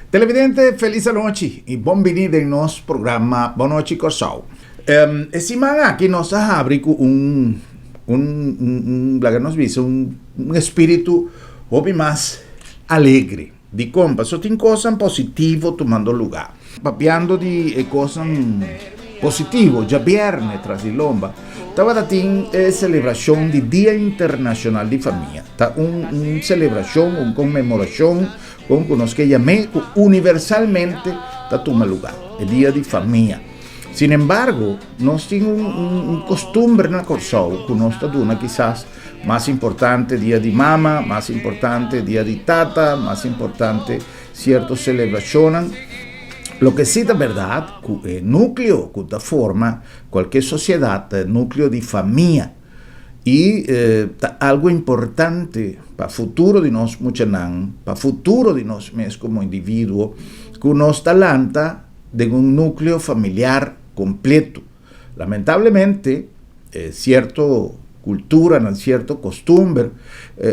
Televidente, felis anochi i bon bini den nos programa Bon Nochi Kòrsou. E siman aki nos a habri ku un un un laga nos bisa un un espíritu hopi mas alegre. Dikon? Pasobra tin kosnan positivo tumando lugá. Papiando di e kosnan positivo, djabièrnè tras di lomba tabata tin e selebrashon di Dia Internashonal di Famia. Ta un un selebrashon, un konmemorashon, kon ku nos ke yam'é, ku universalmente ta tuma lugá, e Dia di Famia. Sinembargo, nos tin un un kostumber na Kòrsou ku nos ta duna kisas mas importante Dia di Mama, mas importante Dia di Tata, mas importante sierto selebrashonnan. Loke sí ta bèrdat ku e núkleo ku ta forma kualke sosiedat ta e núkleo di famia i ta algu importante pa futuro di nos muchanan, pa futuro di nos mes komo individuo ku nos ta lanta den un núkleo familiar kompleto. Lamentablemente sierto kulturanan, sierto kostumber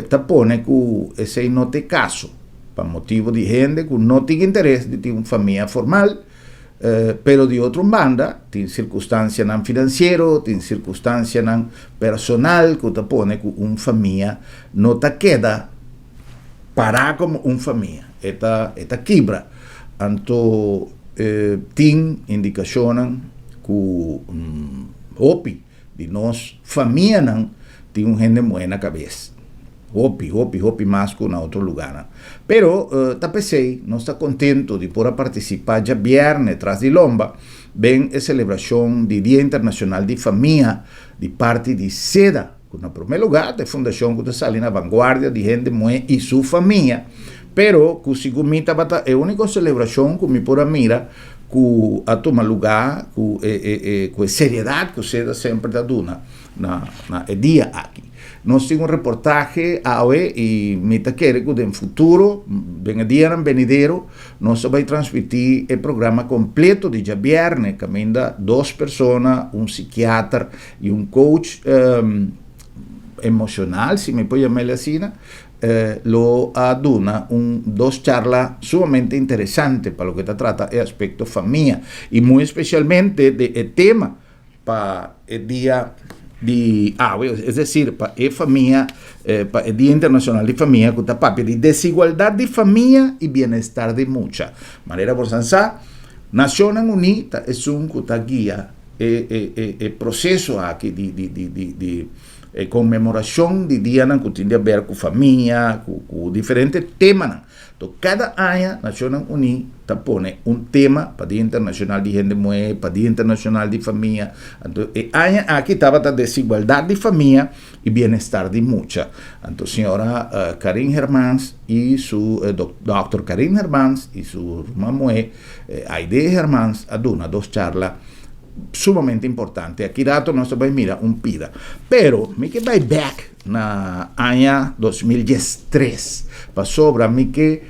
ta pone ku esei no ta e kaso, pa motibu di hende ku no tin interes di tin un famia formal, pero di otro banda tin sirkunstansianan finansiero, tin sirkunstansianan personal ku ta pone ku un famia no ta keda pará komo un famia, e ta e ta kibra. Anto tin indikashonnan ku hopi di nos famianan tin un hende muhé na kabes. Hopi, hopi, hopi mas ku na otro lugánan. Pero ta p'esei nos ta kontentu di por a partisipá djabièrnè tras di lomba den e selebrashon di Dia Internashonal di Famia di parti di seda. Ku na promé lugá ta e fundashon ku ta sali na vanguardia di hende muhé i su famia, pero ku segun mi tabata e úniko selebrashon ku mi por a mira ku a tuma lugá ku e e e ku e seriedat ku seda semper ta duna na na e dia aki. Nos tin un reportahe awe i mi ta kere ku den futuro, den e dianan benidero, nos ta bai transmití e programa kompleto di djabièrnè kaminda dos persona, un sikiater I un coach emocional, si mi por yam'el asina, lo a duna un dos charla sumamente interesante pa loke ta trata e aspecto famia y muy especialmente de e tema pa e dia di awe, es decir, pa e famia, pa e Dia Internacional di Famia cu ta papia di desigualdad di famia y bienestar di mucha. Manera bo san sa, Nacionnan Uní ta esun cu ta guia E e e e proseso aki di di di di di e konmemorashon di dianan ku tin di aber ku famia, ku ku diferente temanan. To kada aña Nashonnan Uní ta pone un tema pa Dia Internashonal di Hende Muhé, pa Dia Internashonal di Famia. Anto e aña aki tabata desigualdat di famia i bienestar di mucha. Anto señora Karin Hermans i su dòkter Karin Hermans i su ruman muhé Aide Hermans a duna dos charla sumamente importante. Aki rato nos ta bai mira un pida. Pero mi ke bai bek na aña 2013 pasobra mi ke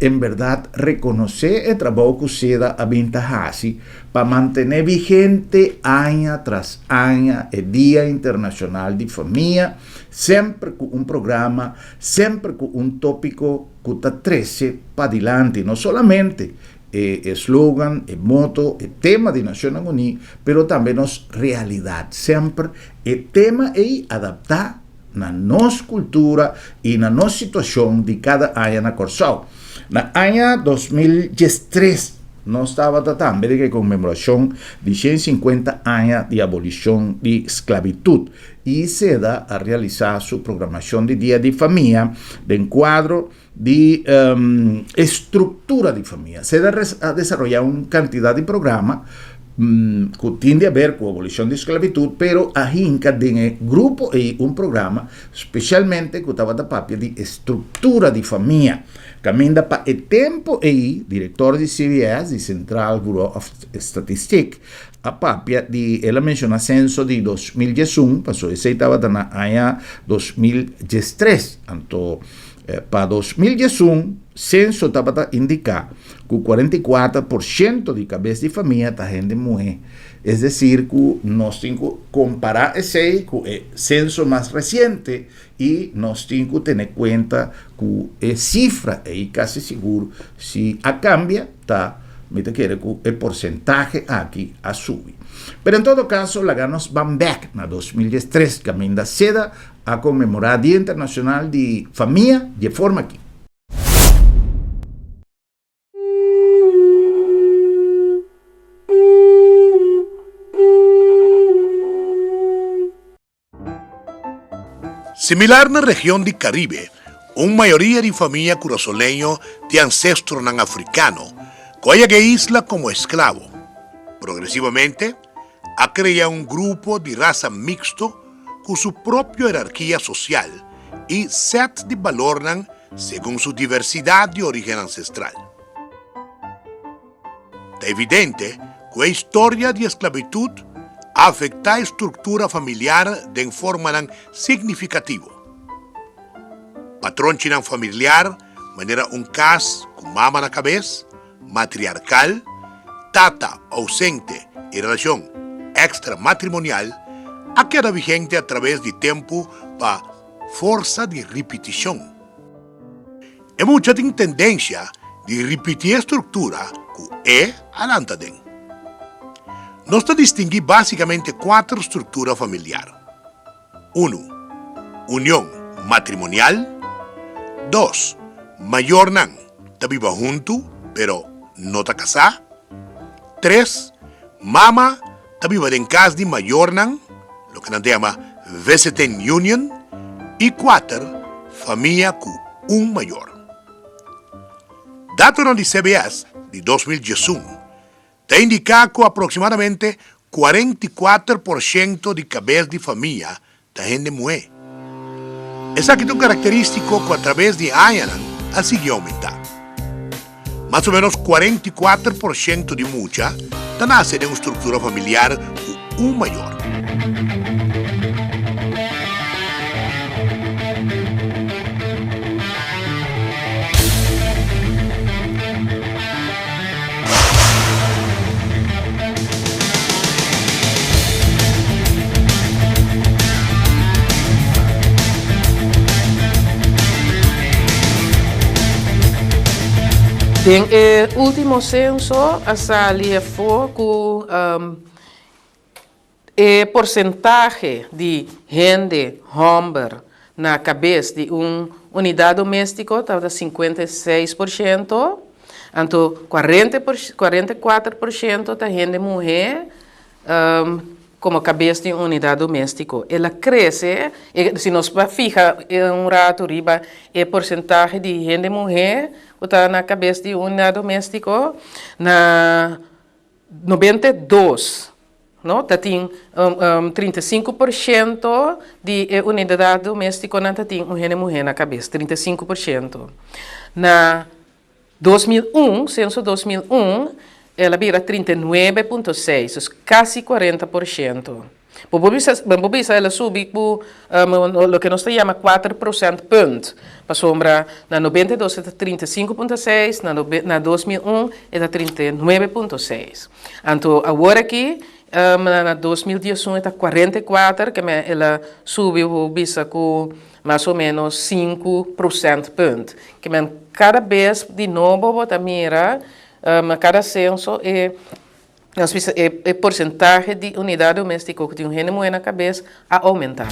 en berdad rekonosé e trabou ku seda a bin ta hasi pa mantené vigente aña tras aña e Dia Internashonal di Famia, semper ku un programa, semper ku un tópiko ku ta trese padilanti no solamente e eslogan, e moto, e tema di Nacionnan Uní, pero tambe nos realidat. Semper e tema ei adaptá na nos kultura i na nos situashon di kada aña na Kòrsou. Na aña 2013 nos tabata tambe den e konmemorashon di 150 aña di abolishon di sklabitut i seda a realisá su programashon di Dia di Famia den kuadro di e struktura di famia. Seda a desaroyá un kantidat di programa ku tin di aber ku abolishon di sklabitut, pero a hinka den e grupo ei un programa spesialmente ku tabata papia di e struktura di famia. Kaminda pa e tempu ei direktor di CBS, di Centraal Bureau of Statistiek, a papia di el a menshoná senso di 2011, pasobra esei tabata na aña 2013. Anto. Pa 2011, senso tabata indiká ku 44% di kabes di famia ta hende muhé. Es desir ku nos tin ku kompará esei ku e senso mas resiente i nos tin ku tene kuenta ku e sifra ei kasi sigur si a kambia ta mi ta kere ku e porsentahe aki a subi. Pero en todo kaso laga nos ban bèk na 2013 kaminda seda a konmemorá Dia Internashonal di Famia di e forma aki. Similar na region di Caribe, un mayoria di famia kurasoleño di ancestronan africano cu a yega e isla como esclavo. Progresivamente, a crea un grupo di rasa mixto cu su propio herarkia social y set di balornan segun su diversidad di origen ancestral. Ta evidente ku e historia di esklabitut a afektá e struktura familiar den formanan signifikativo. Patronchinan familiar manera un kas ku mama na kabes, matriarkal, tata ousente i relashon ekstramatrimonial a keda vigente atraves di tempu pa forsa di ripitishon. E mucha tin tendensia di ripití e struktura ku e a lanta den. Nos ta distinguí básikamente kuater struktura familiar, Unu, union matrimonial, Dos, mayornan ta biba huntu pero no ta kasá, Tres, mama ta biba den kas di mayornan, loke nan ta yama visiting union, i kuater, famia ku un mayor. Datonan di CBS di 2011 ta indiká ku aproksimadamente 44% di kabes di famia ta hende muhé. Esaki ta un karakterístiko ku atraves di añanan a sigui oumentá. Mas o ménos 44% di mucha ta nase den un struktura familiar ku un mayor. Den e ultimo censo a sali afo cu e porcentahe di hende homber na cabes di un unidad domestico tabata 56%, anto 44% ta hende muhe como cabes di un unidad domestico. El a crece, si nos fija un rato riba e porcentahe di hende muhe cu ta na cabes di un unidad domestico, na 92 no ta tin 35% di e unidad domesticonan ta tin un hende muhe na cabes, 35%. Na 2001, censo 2001, el a bira 39.6, dus casi 40%. Bo por bisa, bo por bisa el a subi ku loke nos ta yama kuater procent punt, pasobra na 92 e ta 35.6, na na 2001 e ta 39.6. Anto awor aki na 2011 e ta 44, ke men el a subi bo por bisa ku mas o menos sinku procent punt. Ke men kada bes di nobo bo ta mira na kada senso e Nos bisa e porsentahe di unidat domestiko ku tin un hende muhé na kabes a oumentá.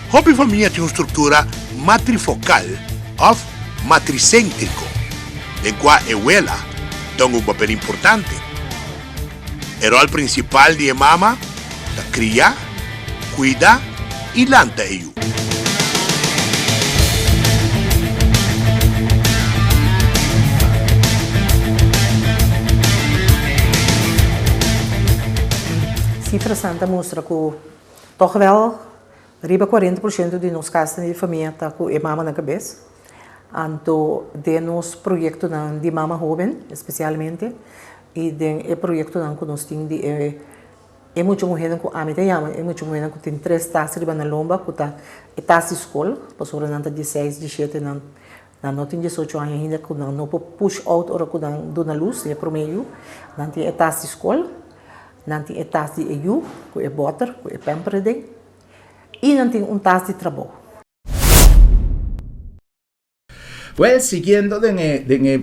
Hopi famia tin un struktura matrifokal òf matriséntriko, den kua e wela ta un papel importante. E ròl prinsipal di e mama ta kria, kuida i lanta e yu. Sifranan ta mustra ku tòg wèl riba 40% di nos kasnan di famia ta ku e mama na kabes. Anto den nos proyektonan di mama hóben espesialmente i den e proyektonan ku nos tin di e E mucha muhernan ku ami ta yama e mucha muhernan ku tin tres tas riba nan lomba ku ta e tas di skol, pasobra nan ta dieseis, diesshete nan. Nan no tin diesocho aña ainda ku nan no por push out ora ku nan duna lus di e promé yu. Nan tin e tas di skol, nan tin e tas di e yu ku e bòter, ku e pèmper aden i nan tin un tas di trabou. Wèl, siguiendo den e den e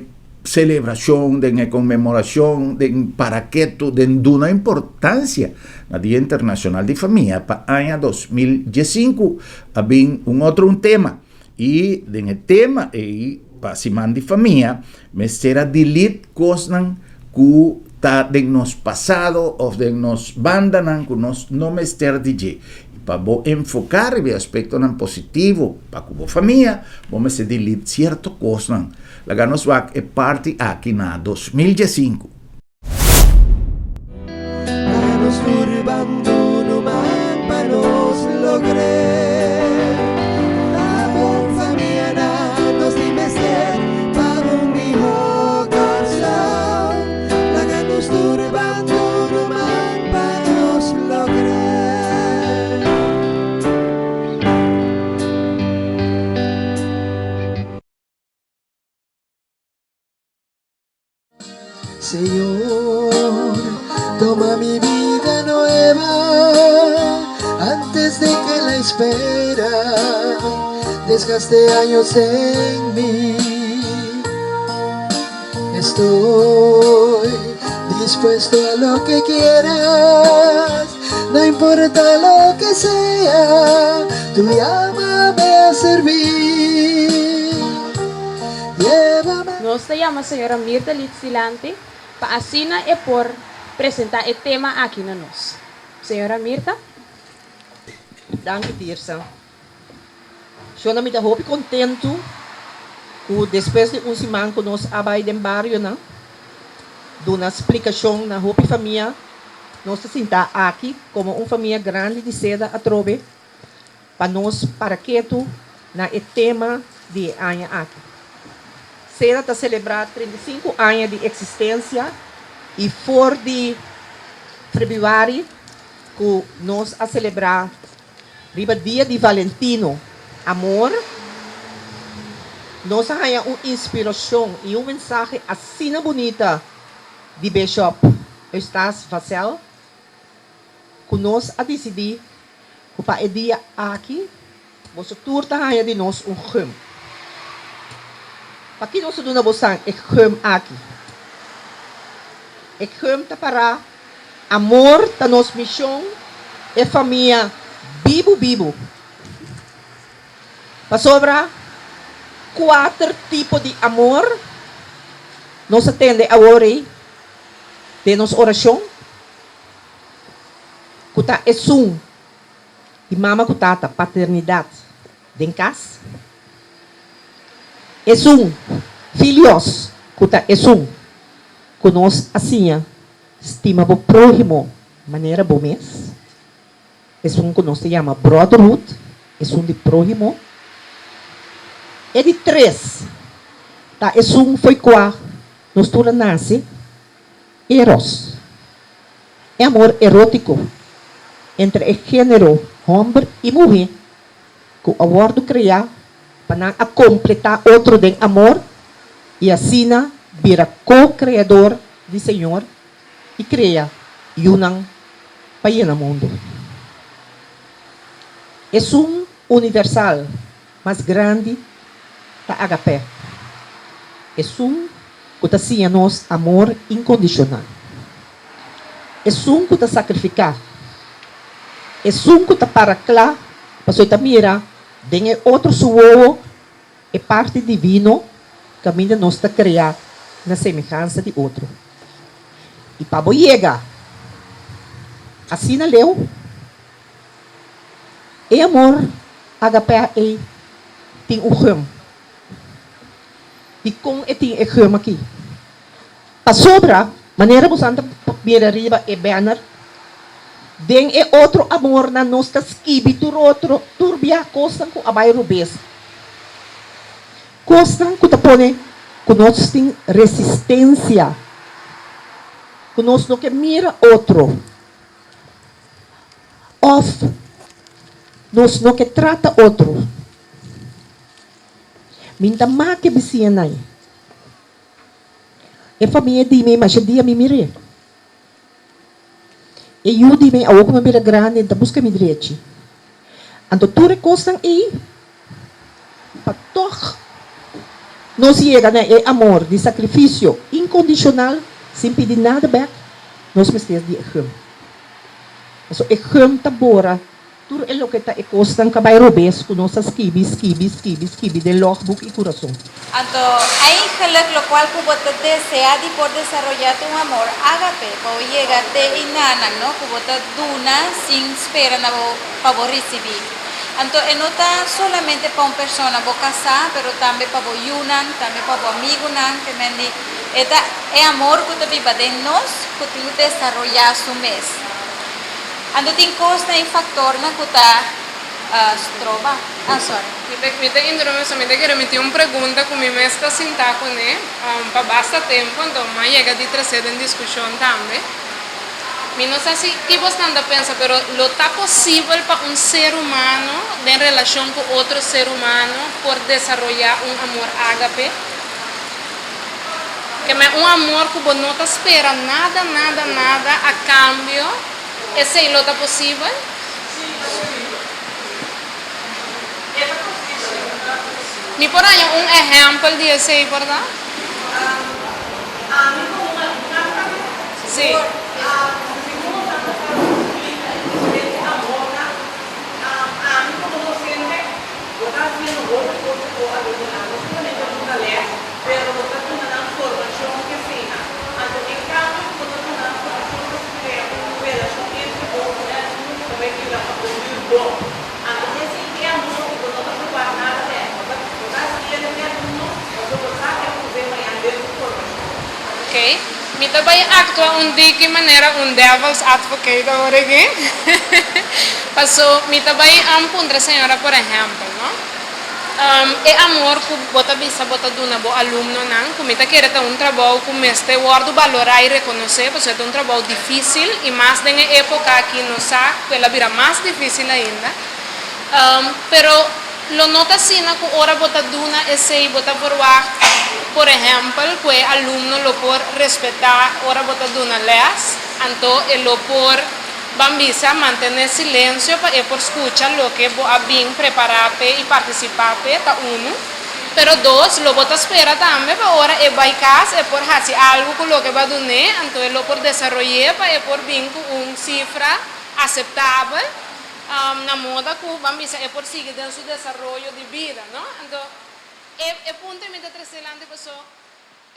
selebrashon, den e konmemorashon, den paraketu, den duna importansia na Dia Internashonal di Famia pa aña 2015 a bin un otro un tema i den e tema ei pa Siman di Famia mester a delete kosnan ku ta den nos pasado òf den nos bandanan ku nos no mester di dje. I pa bo enfoká riba e aspektonan positivo pa ku bo famia, bo mester delete sierto kosnan. Laga nos wak e parti aki na 2015. Señor, toma mi vida nueva antes de que la espera desgaste años en mí. Estoy dispuesto a lo que quieras, no importa lo que sea, tú llámame a servir. Llévame. Nos ta yama señora Mirta Litz dilanti pa asina e por presenta e tema aki na nos. Señora Mirta. Danki Tirsa. Shona mi ta hopi kontentu ku despues di un siman ku nos a bai den barionan duna splikashon na hopi famia, nos ta sinta aki komo un famia grandi di seda atrobe pa nos para ketu na e tema di e aña aki. Seda ta selebrá 35 aña di eksistensia i for di febrüari ku nos a selebrá Riba dia di Valentino, amor, nos a haña un inspirashon i un mensahe asina bunita di Bishop Eustace Vassell ku nos a disidí ku pa e dia aki boso tur ta haña di nos un gum. Paki nos ta duna bosan e gum aki? E gum ta pará Amor ta nos mishon, e famia bibu bibu. Pasobra kuater tipo di amor nos a tende awor ei den nos orashon, ku ta esun di mama ku tata, paternidat den kas, esun filios ku ta esun ku nos a siña Stima bo próhimo manera bo mes, esun ku nos ta yama brotherhood, esun di próhimo. E di tres ta esun fo'i kua nos tur a nase, eros, e amor erótiko entre e género hòmber i muhé ku a wòrdu kreá pa nan a kompletá otro den amor i asina bira ko-kreador di Señor i krea yunan pa yena mundu. Esun universal mas grandi ta agapé, esun ku ta siña nos amor inkondishonal, esun ku ta sakrifiká, esun ku ta para kla pasobra e ta mira den e otro su wowo E parti divino kaminda nos ta kreá na semehansa di otro. I pa bo yega asina leu, e amor agapé ei tin un gum. Dikon e tin e gum aki? Pasobra, manera bo san ta mira riba e banner, den e otro amornan nos ta skibi tur otro tur bia kosnan ku a bai robes, kosnan ku ta pone ku nos tin resistensia, ku nos no ke mira otro òf nos no ke trata otro. Mi n'ta make bisiñanan. E famia di mi masha dia mi mir'é. E yu di mi awor ku mi a bira grandi n'ta buska mi drechi. Anto tur e kosnan ei pa tòg nos yega na e amor di sakrifisio inkondishonal sin pidi nada bèk, nos mester di e gum. Pasobra e gum ta bora Tur e loke ta e kosnan ka bai robes ku nos a skibi, skibi, skibi, skibi den logboek i kurason. Anto eigenlijk locual cu bo ta desea di por desaroya ta un amor ágape, pa bo yega te einanan, no, cu bo ta duna sin spera na bo pa bo ricibi. Anto e no ta solamente pa un persona bo casá, pero tambe pa bo yunan, tambe pa bo amigunan, ke men di e ta e amor cu ta biba den nos cu tin cu desaroya su mes. Anto tin kosnan i faktornan ku ta stroba. Ah, sorry. Mi ta mi ta interumpi so mi ta kere mi tin un pregunta ku mi mes ta sinta kuné pa basta tempu anto m'a yega di trasé den diskushon tambe. Mi no sa si ki bosnan ta pensa pero lo ta posibel pa un ser humano den relashon ku otro ser humano por desaroyá un amor ágape? Ke men un amor ku bo no ta spera nada nada nada a kambio, esei lo ta posibel? Mi por haña un ehèmpel di esei por ta? Sí. Bo ta hasiendo hopi kos ku alumnonan, no solamente duna lès, pero bo ta duna nan formashon ku eseinan. Anto en kambio ku bo ta duna nan formashon bo ta krea un relashon entre bo ku e alumno ku ta bai yuda pa bo dür bon. Anto esei e amor ku bo no ta proba nada bèk. Bo ta bo ta hasiendo ku e alumno pasobra bo sa ku e ta us'é mañan den su formashon. Ok, mi ta bai actua un diki manera un devil's advocate awor aki. Paso mi ta bai puntra señora por ehempel, no? E amor cu bo ta bisa bo ta duna bo alumnonan, cu mi ta kere ta un trabou cu mester wordo balora y reconoce, pasobra e ta un trabou dificil y mas den e epoca aki nos sa cu el a bira mas dificil ainda. Pero lo no ta asina cu ora bo ta duna esey bo ta verwacht, por ehempel, cu e alumno lo por respeta ora bo ta duna les, anto e lo por, ban bisa, mantene silencio pa e por scucha loke bo a bin prepara p'e y participa p'e, ta unu. Pero dos, lo bo ta spera tambe pa ora e bay cas e por haci algo cu loke bo a dun'é, anto e lo por desaroy'é pa e por bin cu un cifra aceptabel. Na moda ku ban bisa e por sigui den su desaroyo di bida, no? Anto, e e punto ei mi ta trese lanti paso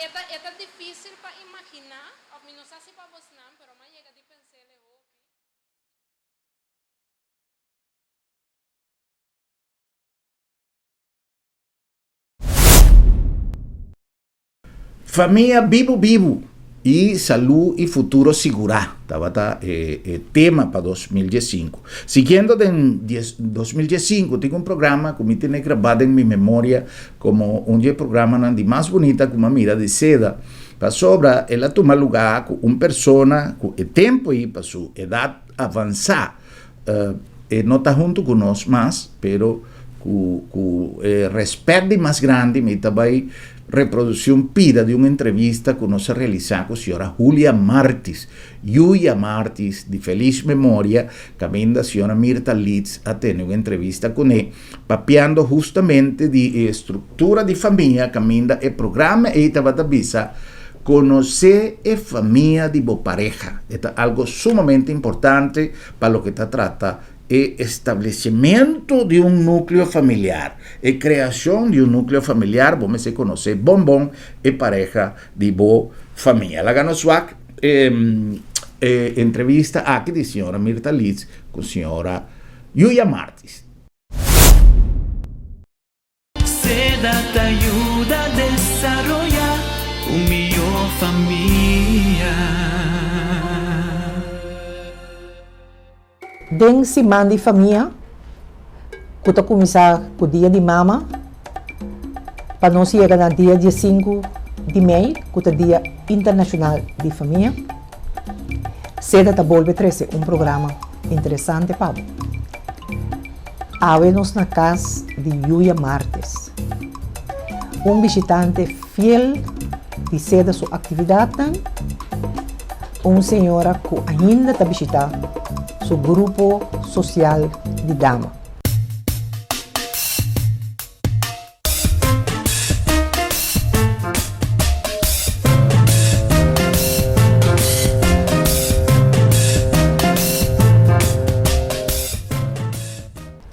e ta e ta difísil pa imaginá, òf mi no sa si pa bosnan, pero mi a yega di pens'é le hopi. Famia bibu bibu y salud y futuro sigurá tabata e tema pa 2015. Siguiendo den 2015 tin un programa cu mi tene grabá den mi memoria como un di e programanan di mas bunita cu mi a mira di seda, pasobra el a tuma lugá cu un persona cu e tempo ei pa su edad avansá e no ta hunto cu nos mas, pero cu cu e respet di mas grandi mi ta bay reproduci un pida di un entrevista cu nos a realisa cu señora Julia Martis, Yuya Martis di feliz memoria, caminda señora Mirta Leeds a tene un entrevista cune, papiando hustamente di e structura di famia caminda e programa ey tabata bisa, Conoce e famia di bo pareha. E ta algo sumamente importante pa loke ta trata e establecimento di un nucleo familiar, e creacion di un nucleo familiar, bo mester conoce bon bon e pareha di bo famia. Laga nos wak e entrevista aki di señora Mirta Leeds cu señora Yuya Martis. Seda ta yuda desaroyá un mihó famia. Den Siman di Famia, ku ta kuminsá ku Dia di Mama, pa nos yega na dia diesinku di mei, ku ta Dia Internashonal di Famia, Seda ta bolbe trese un programa interesante pa bo. Awe nos na kas di Yuya Martes. Un bishitante fiel di seda su aktividatnan, un señora ku ainda ta bishitá su grupo sosial di dama.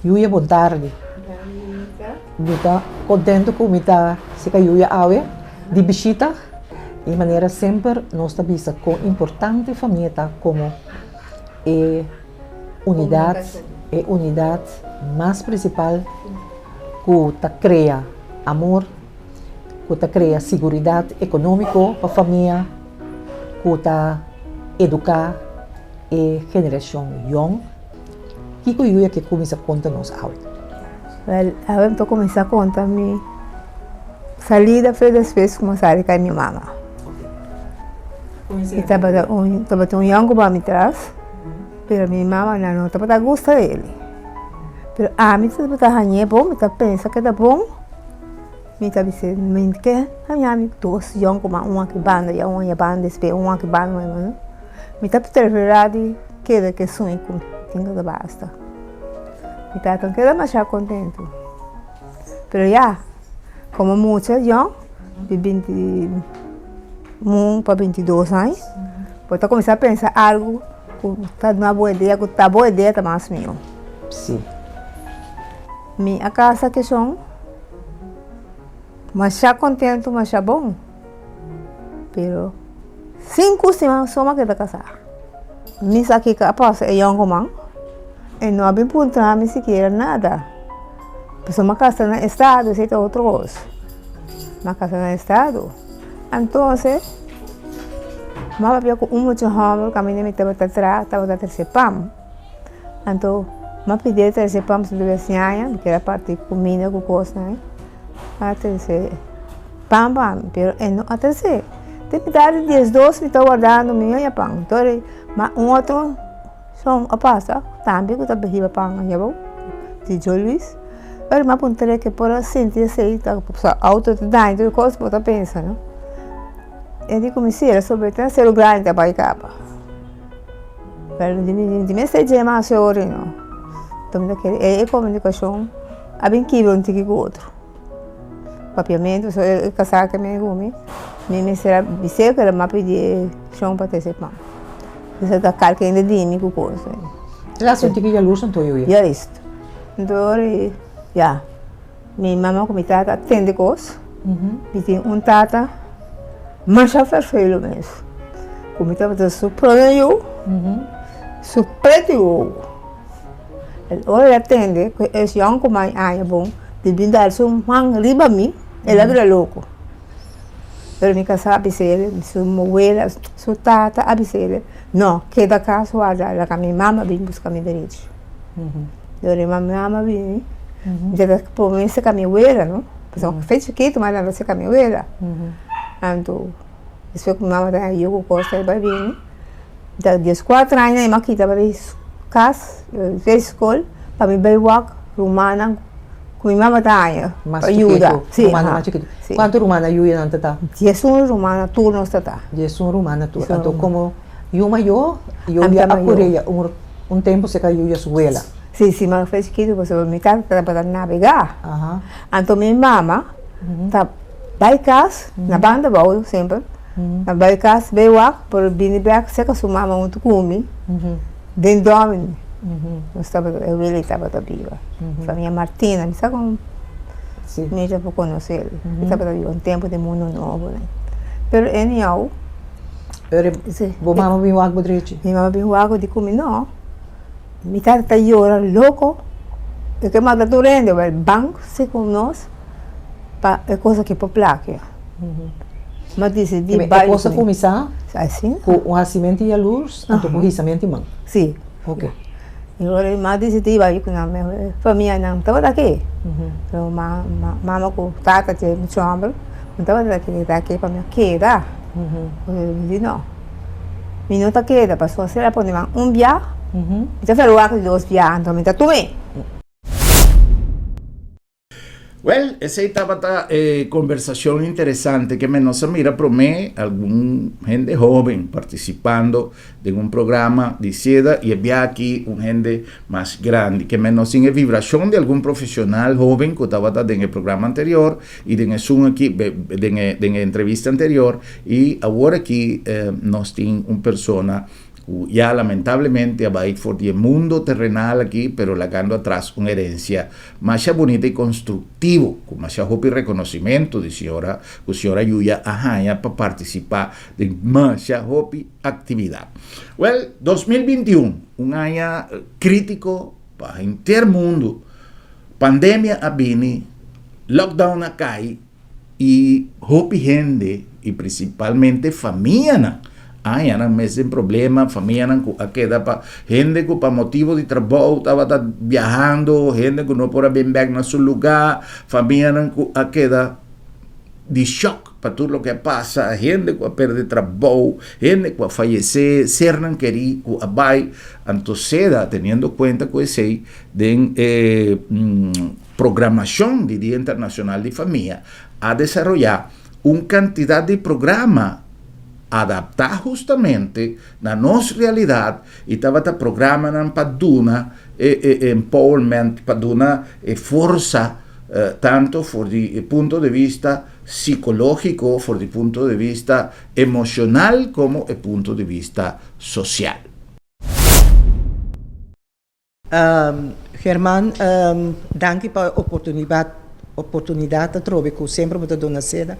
Yuya bon tardi. Mi ta contento cu mi ta seca Yuya awe di bishita. Y manera semper nos ta bisa con importante famia ta como e unidad, e unidad mas principal cu ta crea amor, cu ta crea siguridad economico pa famia, cu ta educa e generacion yong. Kiko Yuya ke kuminsá konta nos awe? Wèl, awe mi ta kuminsá konta mi salida fe despues ku mi a sali kai mi mama. Mi tabata un tabata un yònku pa mi tras, pero mi mama nan no tabata gusta el. Pero ami tabata hañ'é bon, mi ta pensa ke ta bon, mi ta bis'é mi ke haña mi dos yònku mas, un aki banda i un aya banda, despues un aki banda, un aya banda. Mi ta preferá di keda ku esun ku mi tin ku ta basta. Mi tata no keda masha kontentu. Pero ya, komo mucha yòn, di binti un pa bintidos aña, bo ta kuminsá pensa algu ku ta duna bo idea ku ta bo idea ta mas mihó. Sí. Mi a kasa ku esun masha kontentu, masha bon. Pero sinku siman so mi a keda kasá. Mi sa kiko a pasa e yònkuman, e no a bin puntra mi sikiera nada. Pasobra mi a kasa na estado, esei ta otro kos. Mi a kasa na estado. Entonces, mi a papia ku un mucha hòmber kaminda mi tabata traha, tabata trese pan. Anto mi a pidié trese pan pasobra mi tabata siña, mi kere parti kuminda ku kosnan. A trese pan pa mi, pero e no a trese. Te mitad di diesdos mi ta wardando mi haña pan. Anto ma un otro son a pasa tambe ku ta hiba pan ahi abou, di Joe Luis. Pero mi a puntra ke por a sinti esei, ta auto ta daña tur kos bo ta pensa no. E di ku mi si, el a sobe te na Seru Grandi ta bai kaba. Pero di mester dje mas ori no. Anto mi ta kere e komunikashon. A bin kibra un tiki ku otro. Papiamentu so e kasá ke mi ku mi, mi mester a bis'é ku el a m'a pidi e shon pa trese pan. Esei ta kalka hende di mi ku kos. El a hasi un tiki yalurs anto yo ya? Juist. Anto ora ya, mi mama ku mi tata a tende kos. Mi tin un tata masha ferfelu mes. Ku mi tabata su prome yu, su preti wowo. El ora el a tende ku e yònkuman aña bon di bin dal su man riba mi, el a bira loko. Pero mi kasá a bisa el, su wela, su tata a bisa el, no, keda kas warda laga mi mama bin buska mi derecho. Dor mi mama bini, mi ta prome seka mi wela no, pasobra mi ta chikitu mas nan ta seka mi wela. Anto despues ku mi mama ta yu ku kos el bai bini. Ta dieskuater aña mi a kita pa mi kas, bai skol, pa mi bai wak rumannan ku mi mama ta haña Mas pa yuda. chikitu, Sí, rumannan aha, mas chikitu. sí. Kuantu rumannan yuyanan ta ta? Diesun rumannan tur nos ta ta. Diesun rumannan tur. Diesun Anto ruman. komo yu mayó, yu Ami ya ta a mayó. kore ya un un tempu serka yuya su wela. Sí, sí, mi a fue chikitu pasobra mi tata tabata nabegá. Aha. Anto mi mama ta bai kas na banda abou semper. Na bai kas bai wak por bini bek serka su mama huntu ku mi den Domini. Nos tabata e Willy tabata biba. Famia Martina mi sa kon mi ta por konosé el. E tabata biba un tempu den Mundo Nobo. Pero anyhow. Pero bo mama bin wak bo drechi? Mi mama bin wak di ku mi no. Mi tata ta yora loko. E ke mata tur hende wèl ban si ku nos pa e kos aki por plakia. Mi a disidí bai. E kos a kuminsá ku un hasimento di yalurs anto ku hisamento di man. Sí. Ok. I ora mi a disidí bai ku nan mi famianan tabata aki. Pero mama ku tata dje muchu hòmber no tabata aki, ta aki pa mi a keda. Mi di no, mi no ta keda pasobra si el a pone man un bia, mi ta ferwagt dos bia anto mi ta tum'é. Wèl, esei tabata e kombersashon interesante ke men nos a mira promé algun hende hóben partisipando den un programa di seda i e bia aki un hende mas grandi. Ke men nos tin e vibrashon di algun profeshonal hóben ku tabata den e programa anterior i den esun aki, den e den e entrevista anterior i awor aki nos tin un persona ku ya lamentablemente a bai for di e mundo terrenal aki, pero lagando atras un herencia masha bunita i konstruktivo, ku masha hopi rekonosimento di señora, ku señora Yuya a haña pa partisipá den masha hopi aktividat. Wèl, 2021, un aña krítiko pa henter mundu, pandemia a bini, lockdown a kai, I hopi hende, i prinsipalmente famianan, a haña nan mes den problema, famianan ku a keda pa hende ku pa motibu di trabou tabata biahando, hende ku no por a bin bèk na su lugá, famianan ku a keda di shòk pa tur loke a pasa, hende ku a pèrdè trabou, hende ku a fayesé, sernan kerí ku a bai. Anto seda, teniendo kuenta ku esei, den e Programashon di Dia Internashonal di Famia a desaroyá un kantidat di programa adaptá hustamente na nos realidat i tabata programanan pa duna e e empowerment, pa duna e forsa tanto for di e punto di vista sikológiko, for di punto di vista emoshonal komo e punto di vista sosial. German, danki pa e oportunidat oportunidat atrobe ku semper bo ta duna seda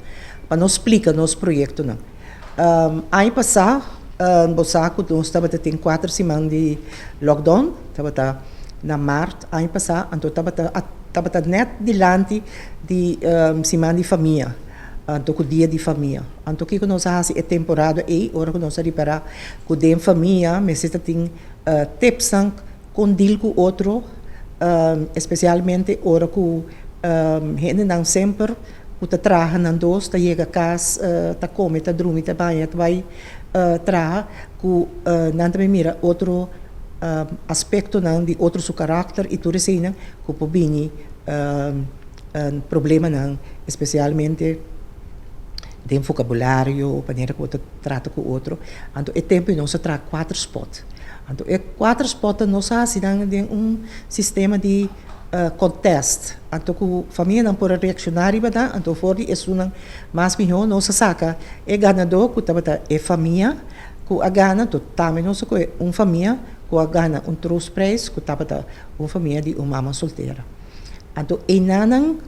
pa nos splika nos proyektonan. Aña pasá bo sa ku nos tabata tin kuater siman di lockdown, tabata na mart aña pasá, anto tabata tabata nèt dilanti di siman di famia, anto ku dia di famia. Anto kiko nos a hasi e temporada ei ora ku nos a ripará ku den famia mester ta tin Tipsnan kon deal ku otro, espesialmente ora ku hendenan semper ku ta traha nan dos ta yega kas ta kome ta drumi ta baña ta bai traha ku nan ta bin mira otro aspektonan di otro su karakter i tur eseinan ku por bini problemanan espesialmente den vokabulario, manera ku bo ta trata ku otro. Anto e tempu ei nos a traha kuater spòt. Anto e kuater spòtnan nos a hasi nan den un sistema di kòntèst. Anto ku famianan por a reakshoná riba nan, anto for di esunnan mas mihó nos a saka e ganadó ku tabata e famia ku a gana. Anto tambe nos a kohe un famia ku a gana un troostprijs ku tabata un famia di un mama soltera. Anto einanan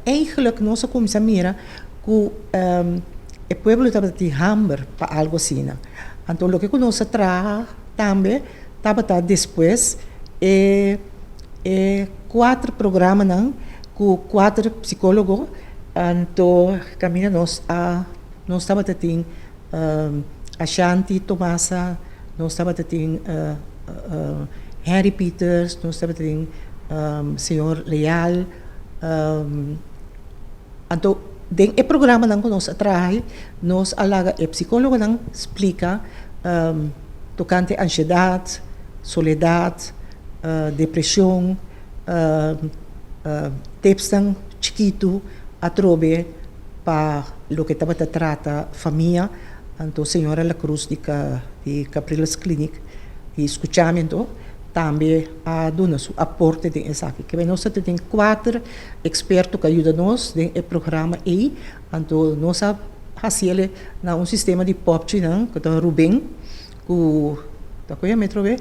eigenlijk nos a kuminsá mira ku e pueblo tabata tin hamber pa algu asina. Anto loke ku nos a traha tambe tabata despues e e kuater programanan ku kuater psikólogo anto kaminda nos a nos tabata tin Ashanti Tomasa, nos tabata tin Henry Peters, nos tabata tin señor Leal. Anto den e programanan ku nos a traha nos a laga e psikólogonan splika tokante anshedat, soledat, depreshon, tipsnan chikitu atrobe. Pa loke tabata trata famia, anto señora La Cruz di di Capriles Clinic di Scuchamento tambe a duna su aporte den esaki. Kebe nos ta tin kuater eksperto ku a yuda nos den e programa ei, anto nos a hasiel na un sistema di popchinan ku ta Ruben ku ta ku yama atrobe?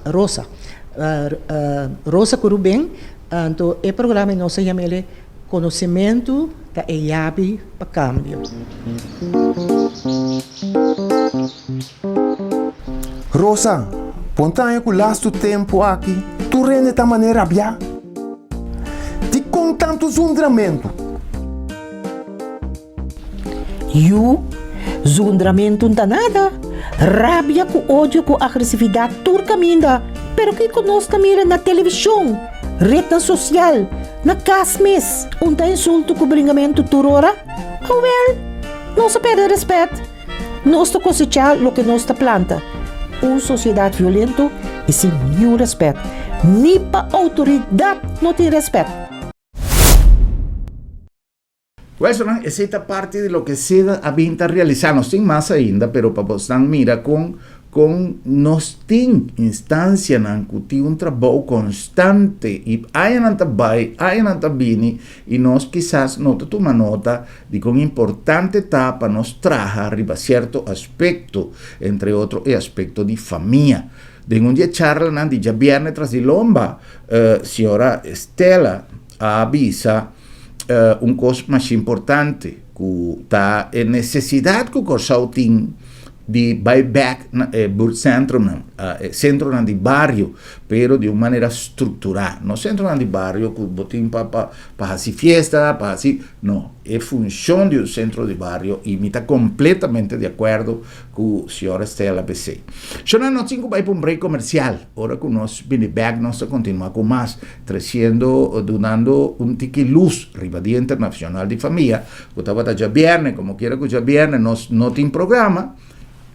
Rosa. Rosa ku Ruben. Anto e programa ei nos a yama el Konosementu ta e yabi pa kambio. Rosa, Bo ta haña ku lastu tempu aki tur hende ta manera rabiá? Dikon tantu zundramentu? Yu, zundramentu n'ta nada. Rabia ku odio ku agresividat tur kaminda. Pero kiko nos ta mira na televishon, retnan sosial, na kas mes? Un ta insulto ku bringamentu tur ora? Awel, nos a pèrdè rèspèt. Nos ta kosechá loke nos ta planta. Un sosiedat violento. I sin niun rèspèt. Ni pa outoridat no tin rèspèt. Wèlsonan, esei ta parti di loke seda a bin ta realisá. Nos tin mas ainda, pero pa bosnan mira kon kon nos tin instansianan ku tin un trabou konstante i añanan ta bai, añanan ta bini i nos kisas no ta tuma nota di kon importante ta pa nos traha riba sierto aspekto, entre otro e aspekto di famia. Den un di e charlanan di djabièrnè tras di lomba, señora Stella a bisa un kos masha importante, ku ta e nesesidat ku Kòrsou tin di bai bèk na e buurtcentrumnan, e sentronan di bario, pero di un manera strukturá. No sentronan di bario ku bo tin pa pa hasi fiesta, pa hasi, no. E funshon di un sentro di bario i mi ta kompletamente di akuerdo ku señora Stella p'esei. Shona nos tin ku bai pa un break komersial. Ora ku nos bini bèk nos ta kontinuá ku mas, tresiendo, dunando un tiki lus riba Dia Internashonal di Famia ku tabata djabièrnè. Komo kiera ku djabièrnè nos no tin programa,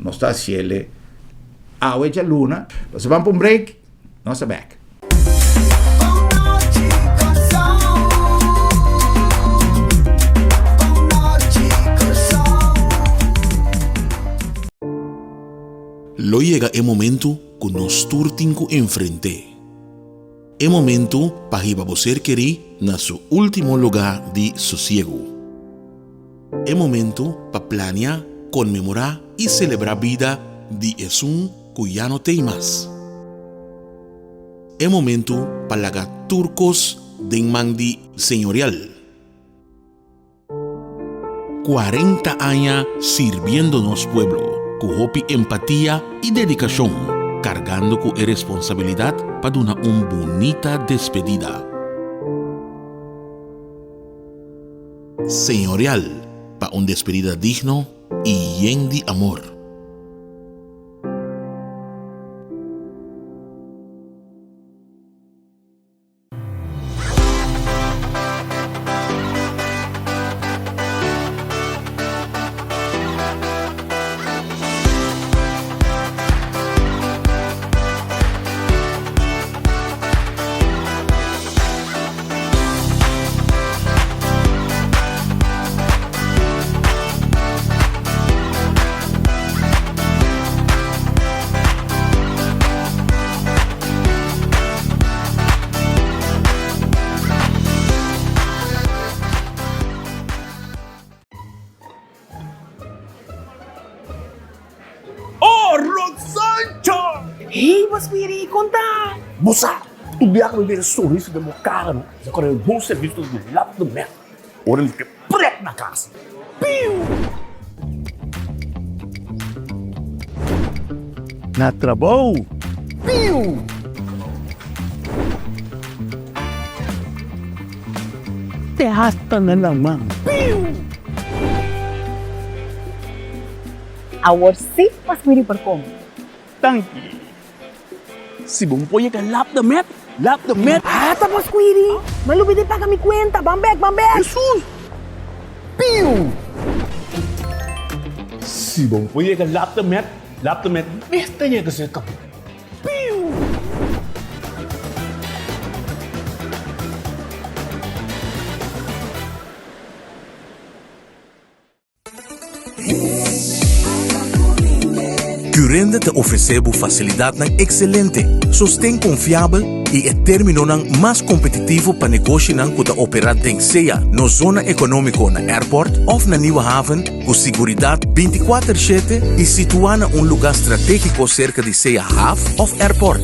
nos ta hasiel awe djaluna. Nos a ban pa un break, nos ta bèk. Lo yega e momentu ku nos tur tin ku enfrent'é. E momentu pa hiba bo ser kerí na su último lugá di sosiegu. E momentu pa plania, konmemorá i selebrá bida di esun ku ya no t'ei mas. E momentu pa laga tur kos den man di Señorial. 40 aña sirbiendo nos pueblo ku hopi empatia i dedikashon, kargando ku e responsabilidat pa duna un bunita despedida. Señorial pa un despedida digno i yen di amor. Oh, Rosancho! Hey, bos miri, kon ta? Bo sa, tur biaha ku mi mira e sonrisa den bo kara no, mi sa kore bon servisio ta di lap di mèt. Ora mi ke prek na kas. Piu! Na trabou. Piu! Te hasta na laman. Piu! Awor sí mas miri por come. Danki. Si bo por yega lap de met, lap de met. Ata bo squiri, mi a lubida di paga mi cuenta, ban bek, ban bek. Hesus! Piu! Si bo por yega lap de met, lap de met mes ta yega cerca bo. Piu! Curinde ta ofresé bo fasilidatnan ekselente, sosten konfiabel i e términonan mas kompetitivo pa negoshinan ku ta operá den sea nos zona ekonómiko na Airport òf na Nieuwe Haven ku siguridat 24 shete i situá na un lugá stratégiko serka di sea haf òf airport.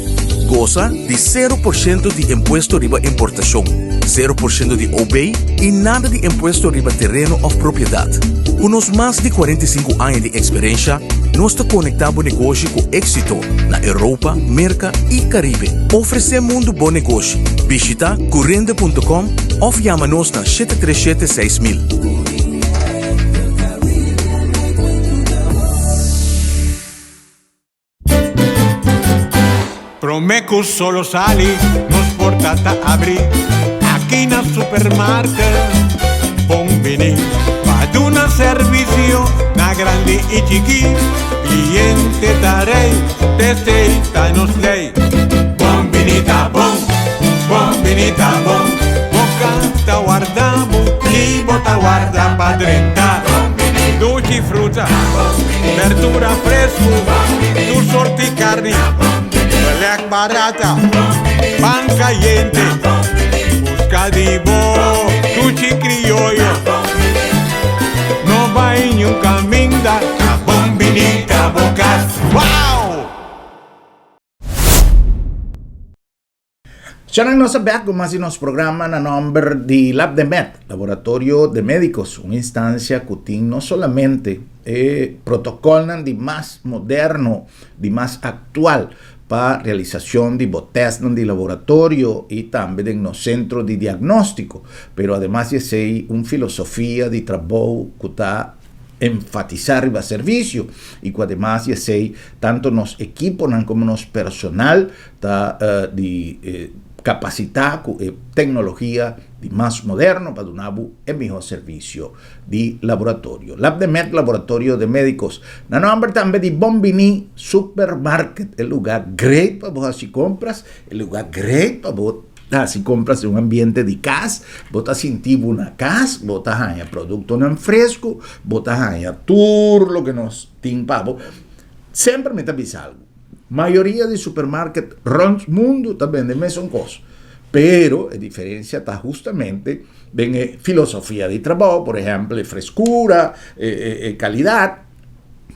Gosa di sero por shento di impuesto riba importashon, sero por shento di OB i nada di impuesto riba tereno òf propiedat. Ku nos mas di 45 aña di eksperensha, nos ta konektá bo negoshi ku éksito na Europa, Merka i Karibe. Ofresé mundu bo negoshi. Bishita curende.com òf yama nos na 737 6000. Prome cu solo sali, nos porta ta abri aki na supermarket. Bon bini pa duna servicio na grandi y chiki. Cliente ta rey, t'esey ta nos ley. pa drenta. Dushi fruta, berdura fresku, tur sorti karni, belèk barata, pan kayente. Buska di bo dushi krioyo. No bai niun kaminda, ta bon bini ta bo kas. Wow! Shanan nos a bek ku mas di nos programa na nomber di LabdeMed, Laboratorio de Medicos, un instancia ku tin no solamente e protocolnan di mas moderno, di mas actual pa realisacion di bo testnan di laboratorio y tambe den nos centro di diagnostico, pero ademas di esey un filosofia di trabou ku ta enfatisá riba servisio i ku ademas di esei tantu nos ekiponan komo nos personal ta di kapasitá ku e teknologia di mas moderno pa duna bo e mihó servisio di laboratorio. LabdeMed Laboratorio de Médicos na nòmber tambe di Bon Biní Supermarket, e lugá great pa bo hasi kompras, e lugá great pa bo Ta hasi kompras den un ambiente di kas, bo ta sinti bo na kas, bo ta haña produktonan fresku, bo ta haña tur loke nos tin pa bo. Semper mi ta bisa algu, mayoria di supermarket rònt mundu ta bende mesun kos, pero e diferensia ta hustamente den e filosofia di trabou, por ehèmpel e freskura, e kalidat.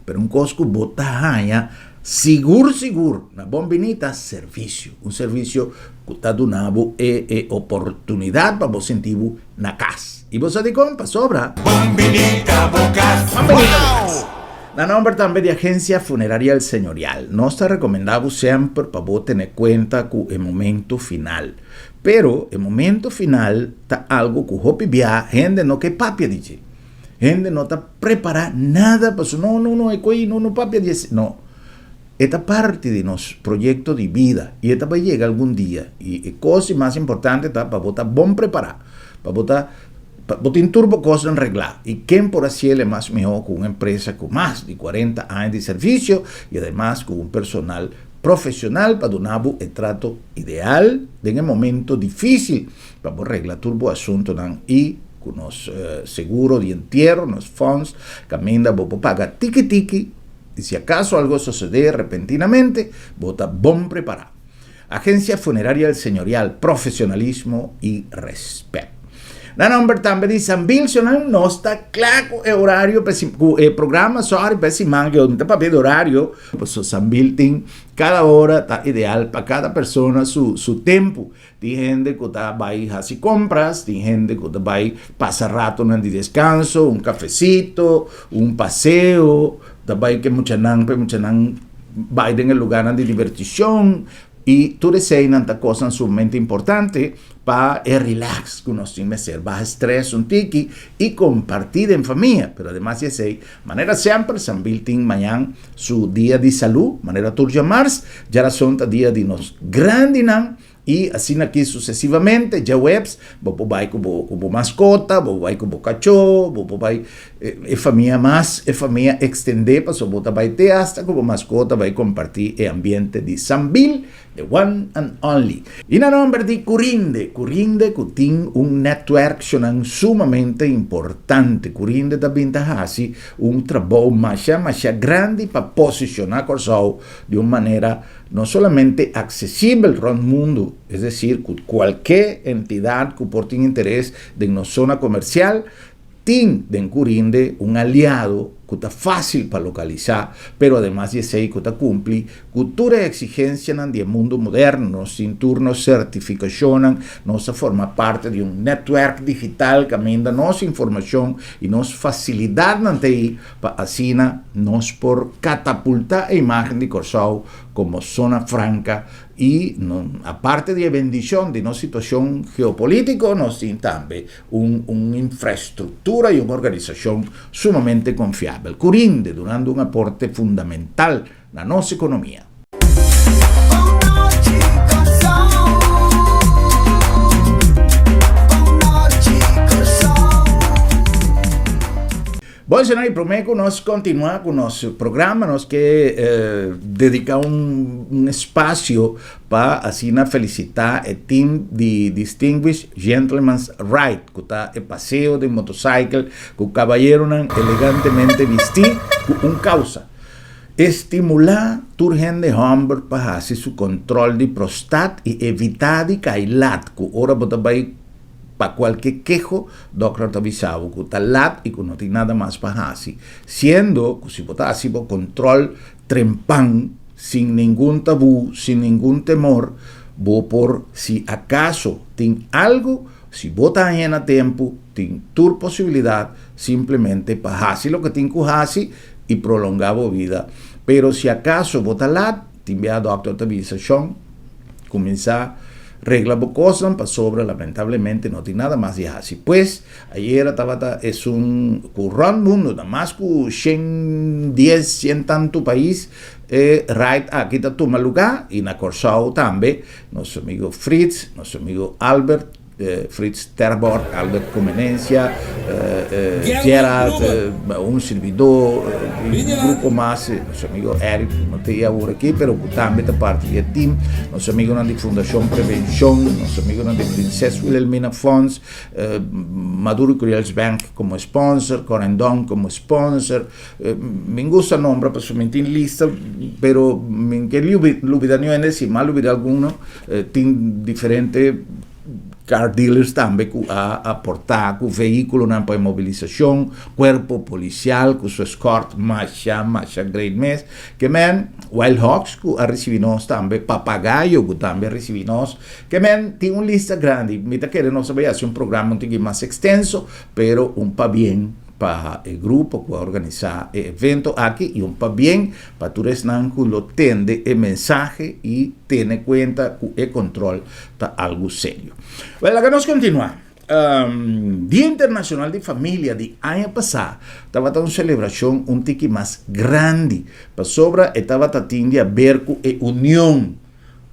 Pero un kos ku bo ta haña sigur sigur na Bon Biní ta servisio. Un servisio ku ta duna bo e e oportunidat pa bo sinti bo na kas. I bo sa dikon? Pasobra. Bon Biní ta bo kas. Bon Biní ta bo kas. Na nòmber tambe di Agensia Funeraria El Señorial, nos ta rekomendá bo semper pa bo tene kuenta ku e momento final. Pero e momento final ta algu ku hopi bia hende no ke papia di dje. Hende no ta prepara nada pasobra no no no e koe no no papia di esei no. E ta parti di nos proyecto di bida y e ta bay yega algun dia y e cos di mas importante ta pa bo ta bon prepara, pa bo ta pa bo tin tur bo cosnan regla y ken por haciel e mas miho cu un empresa cu mas di cuarenta aña di servicio y ademas cu un personal profesional pa duna bo e trato ideal den e momento dificil pa bo regla tur bo asuntonan y Ku nos seguro di entiero, nos fonds, kaminda bo por paga tiki tiki i si akaso algo sosodé repentinamente, bo ta bon prepará. Agencia Funeraria El Señorial, profesionalismo i respet. Na nomber tambe di San Bilsonnan, nos ta kla ku e orario pa ku e programa, sorry, pa e siman ku mi ta papia di orario, pasobra San Bil tin kada ora ta ideal pa kada persona su su tempu. Tin hende ku ta bai hasi kompras, tin hende ku ta bai pasa ratonan di deskanso, un kafesito, un paseo, ta bai ku e muchanan pa e muchanan bai den e lugarnan di divertishon i tur eseinan ta kosnan sumamente importante pa e relax ku nos tin mester, baha stres un tiki i kompartí den famia. Pero ademas di esei, manera semper Sambil tin mañan su dia di salú, manera tur djamars, djarason ta dia di nos grandinan i asina aki susesivamente, djaweps bo por bai ku bo ku bo maskota, bo por bai ku bo kachó, bo por bai e famia mas, e famia ekstendé pasobra bo ta bai te asta ku bo maskota bai kompartí e ambiente di Sambil The one and only. I na nomber di Curinde, Curinde cu tin un netwerkcionan sumamente importante. Curinde ta bin ta haci un trabou masha masha grandi pa posiciona Corsou di un manera no solamente accesibel rond mundo, es decir cu cualke entidad cu por tin interes den nos zona comercial Tin den Curinde un aliado cu ta facil pa localisa, pero ademas di esey cu ta cumpli cu tur e exigencianan di e mundo moderno. Nos tin tur nos certificacionnan, nos ta forma parte di un netwerk digital caminda nos informacion y nos facilidadnan ta ey pa asina nos por catapulta e imagen di Corsou como zona franca y aparte di e bendicion di nos situacion geopolitico nos tin tambe un un infraestructura y un organisacion sumamente confiabel cu rinde dunando un aporte fundamental na nos economia. Bon señor y prome ku nos kontinua ku nos programa nos ke dediká un espasio pa asina felisitá e team di Distinguished Gentleman's Ride ku ta e paseo den motosaikel ku kabayeronan elegantemente bistí ku un kausa, Estimulá tur hende hòmber pa hasi su kòntròl di prostat i evitá di kai lat ku ora bo ta bai pa kualke keho dòkter ta bisa bo ku ta lat i ku no tin nada mas pa hasi, siendo ku si bo ta hasi bo kòntròl trempan sin ningun tabú, sin ningun temor, bo por si akaso tin algu, si bo ta haña na tempu, tin tur posibilidat simplemente pa hasi loke tin ku hasi i prolongá bo vida. Pero si akaso bo ta lat, tin bia dòkter ta bisa, Shon, kuminsá regla bo kosnan pasobra lamentablemente no tin nada mas di hasi. Pues, ayera tabata esun ku rònt mundu, na mas ku 110, shen tantu pais, e ride aki ta tuma lugá i na Kòrsou tambe. Nos amigo Frits, nos amigo Albert, Frits Terborg, Albert Comenencia, Gerald, un sirbidó, un grupo mas, nos amigo Eric ku no ta ei awor aki, pero ku tambe ta parti di e team, nos amigonan di Fundashon Prevenshon, nos amigonan di Prinses Wilhelmina Fonds, Maduro Curiels Bank komo sponsor, Corendon komo sponsor, Mi gusta nombra pasobra mi tin lista pero mi ke lubida niun hende si mi a lubida alguno tin diferente car dealers tambe ku a aporta ku vehiculonan pa e mobilisashon, cuerpo policial ku su escort masha masha great mes ke men Wild Hogs ku a ricibi nos tambe Papagayo ku tambe a ricibi nos ke men tin un lista grandi mi ta kere nos a bai hasi un programa un tiki mas extenso pero un pabien. Pa e grupo ku a organisá e evento aki i un pabien pa tur esnan ku lo tende e mensahe i tene kuenta ku e kontrol ta algu serio. Wèl, laga nos kontinuá. Dia Internashonal di Familia di aña pasá tabata un selebrashon un tiki mas grandi pasobra e tabata tin di aber ku e union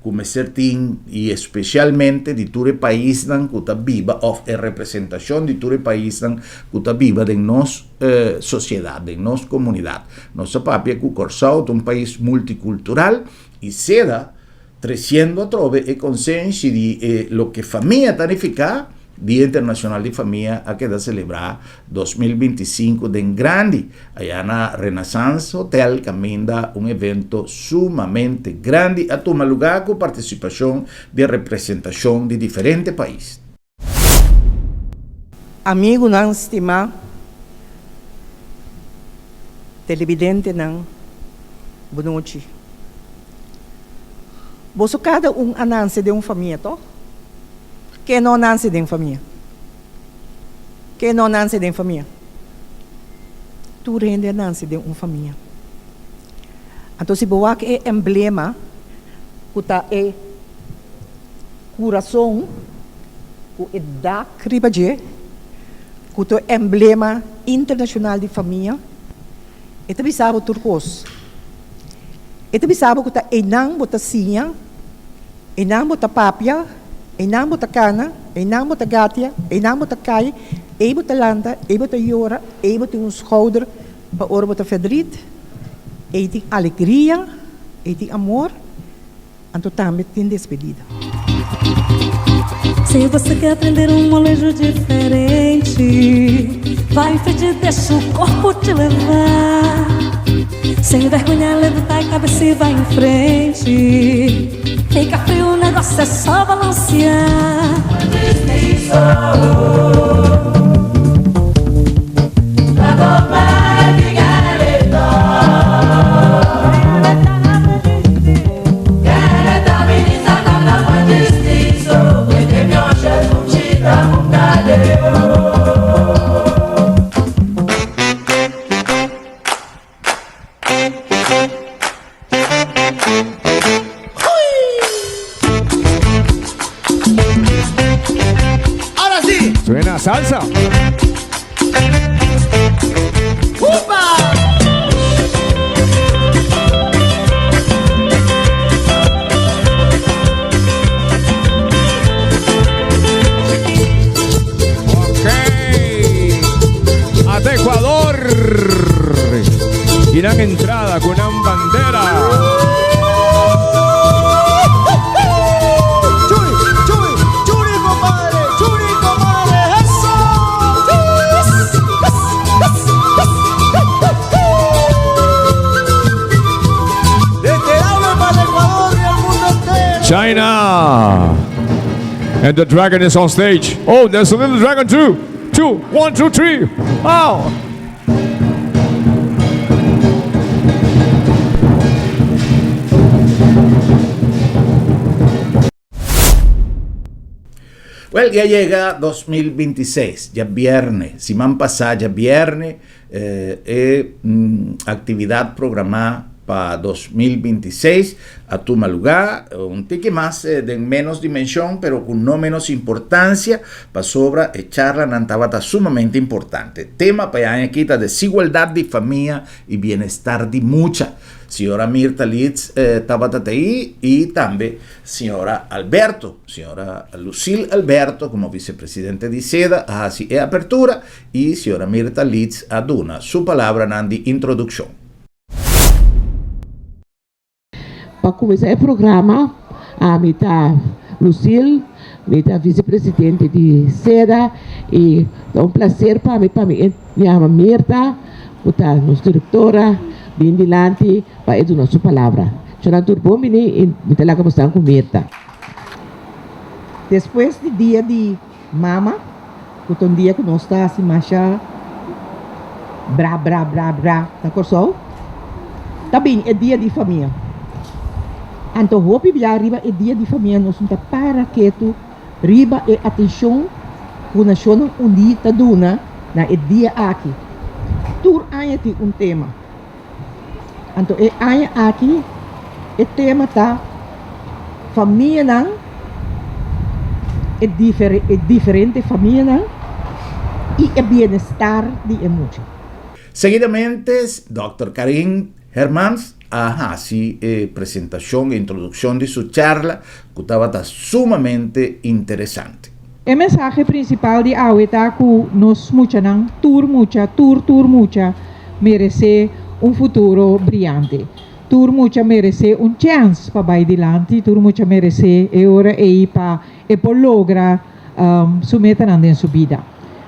ku mester tin i espesialmente di tur e paisnan ku ta biba òf e representashon di tur e paisnan ku ta biba den nos sosiedat, den nos komunidat. Nos ta papia ku Kòrsou ta un pais multikultural i seda tresiendo atrobe e konsenshi di e loke famia ta nifiká. Dia Internacional di Famia a keda selebrá 2025 den grandi aya na Renaissance Hotel kaminda un evento sumamente grandi a tuma lugá ku partisipashon di representashon di diferente pais. Amigunan stimá, televidentenan, bonochi. Boso kada un a nanse den un famia, tòg? Ke no nanse den famia? Ke no nanse den famia? Tur hende a nanse den un famia. Anto si bo wak e emblema ku ta e kurason ku e dak riba dje, ku ta e emblema internashonal di famia, e ta bisa bo tur kos. E ta bisa bo ku ta einan bo ta siña. Einan bo ta papia, einan bo ta kana, einan bo ta gatia, einan bo ta kai, ei bo ta lanta, ei bo ta yora, ei bo tin un schouder pa ora bo ta verdriet, ei tin alegria, ei tin amor, anto tambe tin despedida. Se você quer aprender um molejo diferente, vai em frente, deixa o corpo te levar. Sem vergonha, levanta a cabeça e vai em frente. Fica frio, o negócio é só balancear. Ahora sí. Suena salsa. ¡Upa! Ok. Hasta Ecuador. Y nan entrada cu nan bandera. Churi, churi, churi compadre, churi compadre, eso. Desde el aula para el Ecuador y el mundo entero. China! And the dragon is on stage. Oh, there's a little dragon too. Two, one, two, three. Wow! Well, ya yega 2026, djabierne, siman pasá djabierne, e aktividat programá pa 2026 a tuma lugá, un tiki mas den ménos dimenshon, pero ku no ménos importansia, pasobra e charlanan tabata sumamente importante. Tema pa e aña aki ta Desigualdat di famia i bienestar di mucha. Señora Mirta Leeds tabata ta ei i tambe Señora Alberto, señora Lucille Alberto como vicepresidente di seda a haci e apertura y señora Mirta Leeds a duna su palabranan di introduccion. Pa cuminsa e programa, ami ta Lucille, mi ta vicepresidente di seda y ta un placer pa mi pa mi yama Mirta cu ta nos directora bin dilanti pa e duna su palabra. Shonan tur bon bini i mi ta laga bosan ku Mirta. Despues di dia di mama, ku ta un dia ku nos ta hasi masha bra bra bra bra na Kòrsou, ta bini e dia di famia. Anto hopi bia riba e dia di famia nos no ta para ketu riba e atenshon ku Nashonnan Uní ta duna na e dia aki. Tur aña tin un tema. Anto e aña aki e tema ta famianan, e e diferente famianan y e bienestar di e mucha. Seguidamente Dòkter Karin Hermans a hasi e presentashon, e introdukshon di su charla ku tabata sumamente interesante. E mensahe prinsipal di awe ta ku nos muchanan, tur mucha, tur tur mucha, meresé un futuro briante. Tur mucha meresé un chèns pa bai dilanti, tur mucha meresé e ora ei pa e por logra su metanan den su bida.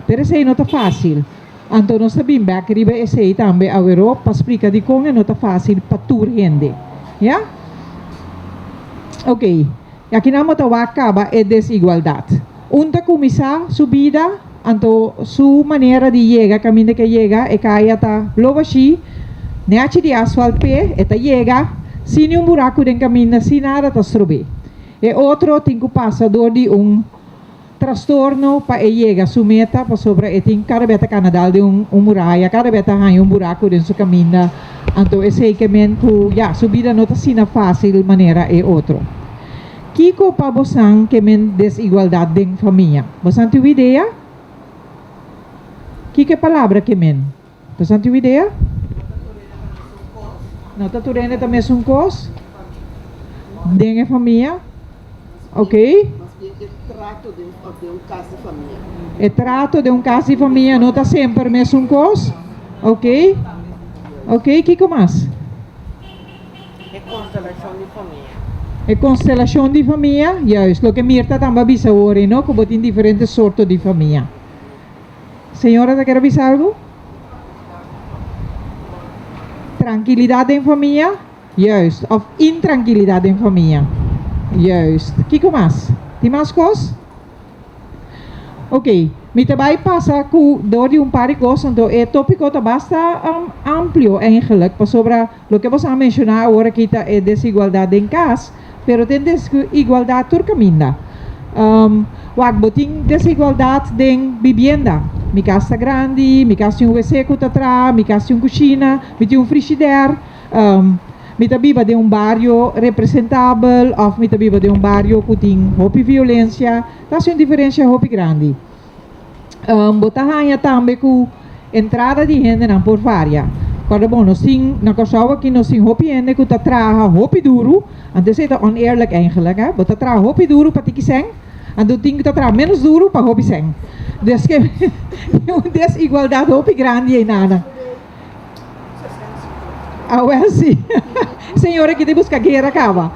Pero esei no ta fásil. Anto nos ta bin bèk riba esei tambe aweró pa splika dikon e no ta fásil pa tur hende. Ya? Oké. I akinan bo ta wak kaba e desigualdat. Un ta kuminsá su bida, anto su manera di yega kaminda ke yega, e kaya ta blo bashí, nechi di asfalt p'e, e ta yega sin niun buraku den kaminda, sin nada ta strob'é. E otro tin ku pasa dor di un trastorno pa e yega su meta, pasobra e tin kada bes ta kana dal den un un muraya, kada bes ta haña un buraku den su kaminda, anto esei ke men ku ya, su bida no ta asina fásil manera e otro. Kiko pa bosan ke men desigualdat den famia? Bosan tin un idea? Kiko e palabra ke men? Bosan tin un idea? No ta tur hende ta mesun kos den e famia? Ok. E trato den un kas di famia no ta semper mesun kos? Ok. Ok, kiko mas? E konstelashon di famia. E konstelashon di famia, juist. Loke Mirta tambe a bisa awor ei, no? Ku bo tin diferente sorto di famia. Señora ta kere bisa algu? Trankilidat den famia? Juist. Of intrankilidat den famia? Juist. Kiko mas? Tin mas kos? Ok. Mi ta bai pasa ku dor di un par di kos, anto e topiko ta basta amplio eigenlijk, pasobra loke boso a menshoná awor aki ta e desigualdat den kas, Pero tin desigualdat tur kaminda. Wak, bo tin desigualdat den bibienda. Mi kas ta grandi, mi kas tin un wc ku ta traha, mi kas tin un kushina, mi tin un frishider. Mi ta biba den un bario representabel òf mi ta biba den un bario ku tin hopi violensia. Ta hasi un diferensia hopi grandi. Bo ta haña tambe ku entrada di hendenan por varia. Kòrda bon, nos tin na Kòrsou aki nos tin hopi hende ku ta traha hopi duru, anto esei ta oneerlijk eigenlijk hè, bo ta traha hopi duru pa tiki sèn, anto tin ku ta traha ménos duru pa hopi sèn. Dus ke tin un desigualdat hopi grandi ei nana. Awel si. Señora aki ta buska guera kaba.